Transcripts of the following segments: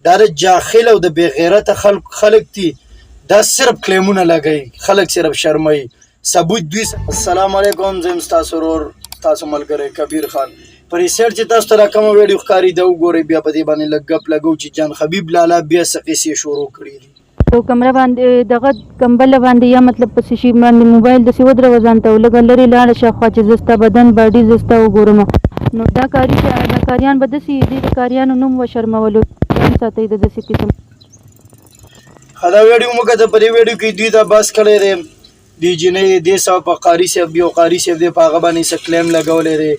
دا د جاخل او د بې غیرته خلک خلک دي. دا صرف کلیمونه لګوي، خلک صرف شرموي، ثبوت دوی. السلام علیکم، زه یم ستاسو ورور، ستاسو ملګری کبیر خان. په ریسرچ چې تاسو ته دا کومه ویډیو ښکاري، دا وګورئ، بیا په دې باندې لږ ګپ لګو چې جان حبیب لالا بیا څه قصې شروع کړې دي. په کمره باندې، دغه کمبله باندې یا مطلب په څه شي باندې موبایل داسې ودروه ځان ته او لږه لرې لاړه شه خوا چې زه ستا بدن باډي زه ستا وګورم. نو دا کاري دا کاریان به داسې دي، د کاریانو نوم وشرمولو. ځان ساتئ د داسې قسم. ښه، دا ویډیو مو کته. په دې ویډیو کې دوی دا بحث کړی دی، دې جینۍ دې صاحب په قاري صاحب، یو قاري صاحب دی، په هغه باندې څه کلیم لګولی دی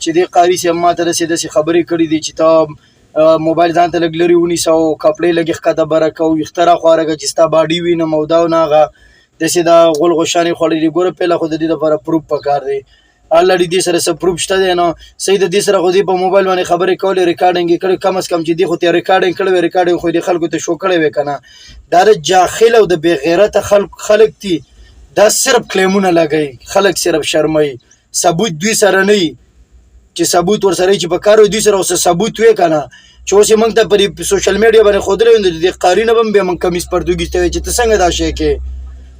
چې دې قاري صاحب ما ته داسې داسې خبرې کړې دي چې ته موبایل ځان ته لږ لرې ونیسه او کپړې لږې ښکته بره که او ویښته راخواره که چې ستا باډي وینم او دا او نه هغه داسې دا غول غوشانې خوړلي. ګوره، پهله خو د دې دپاره پروف پکار دی. الله دې سره څه پروف شته دی؟ نو صحیح، د دې سره خو دې په موبایل باندې خبرې کولې، ریکارډینګ یې کړې. کم از کم چې دې خو ته ریکارډینګ کړی وی، ریکارډینګ خو دې خلکو ته شو کړی وی که نه؟ دا د جاخل او د بې غیرته خلک خلک دي. دا صرف کلیمونه لګوي، خلک صرف شرموي، ثبوت دوی سره نه وي. چې ثبوت ورسره چې په کار دوی سره اوس ثبوت وې کنه، چې اوس یې موږ ته په سوشل میډیا باندې ښودلی نو د دې قاري نه به هم بیا موږ کمیس پرتوګ ایستی وی چې ته څنګه دا شی کې.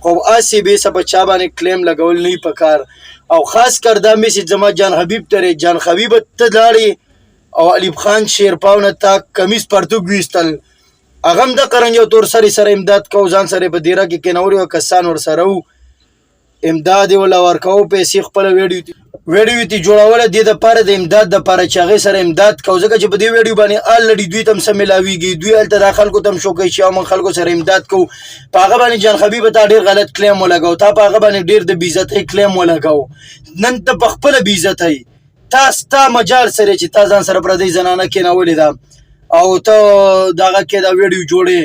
خو هسې بې څه په چا باندې کلیم لګول نه په کار. او خاص کر دا میسج زما جان حبیب ته دی. جان حبیب، ته لاړې او الف خان شیرپاو نه تا کمیس پرتوګ ویستل. هغه هم دقه رنګ یو تور سري سره امداد کو، ځان سره په دیره کې کېنولی او کسان ورسره وو، امداد یې ولا ورکاو، پیسې خپله ویډیو تی جوړوله دې دپاره، د امداد دپاره چې هغې سره امداد کو، ځکه چې په دې ویډیو باندې الریډي دوی ته هم څه میلاویږي. دوی هلته دا خلکو ته هم شو کوي چې موږ خلکو سره امداد کوو. په هغه باندې جان حبیب تا ډېر غلط کلیم ولګاو، تا په هغه باندې ډېر د بېعزتۍ کلیم ولګاو. نن ته په خپله بېعزتۍ. تا ستا مجال سره چې تا ځان سره پردۍ زنانه کېنولې ده او ته دغه کې دا ویډیو جوړې.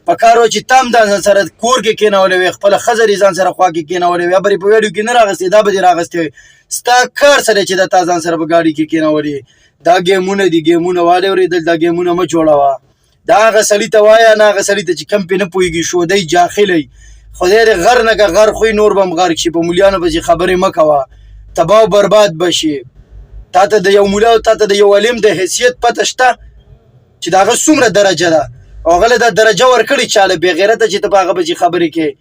په کار و چې تام دا ځان سره کور کې کېنولې وې، خپله ښځه دې ځان سره خوا کې کېنولې وې، برې په ویډیو کې نه راغستې، دا به دې راغستې وې. ستا کار سره چې دا تا ځان سره په ګاډي کې کېنولې. دا ګیمونه دي، ګیمونه والې اورېدل. دا ګیمونه مه جوړوه. دا هغه سړي ته وایه، نه هغه سړي ته چې کم پې نه پوهېږي، شودی جاخلی. خدای دې غر نه که غر خوی نور به هم غرق شي. په مولیانو پسې خبرې مه کوه، تباه او برباد به شي. تا ته د یو مولا او تا ته د یو عالم د حیثیت پته شته چې د هغه څومره درجه ده او هغه له دا درجه ورکړي چاله؟ بې غیرته چې ته په هغه پسې خبرې کوې،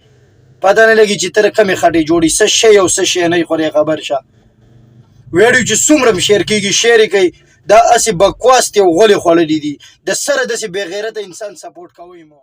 پته نه لګي چې ته کومې خټې جوړې، څه شی او څه شی نه. خو خبر شه، ویډیو چې څومره هم شیر کېږي، شیر یې کوي. دا هسې بکواس دی او غولې خوړلې دي. د سره داسې بې غیرته انسان سپورټ کوئ مو.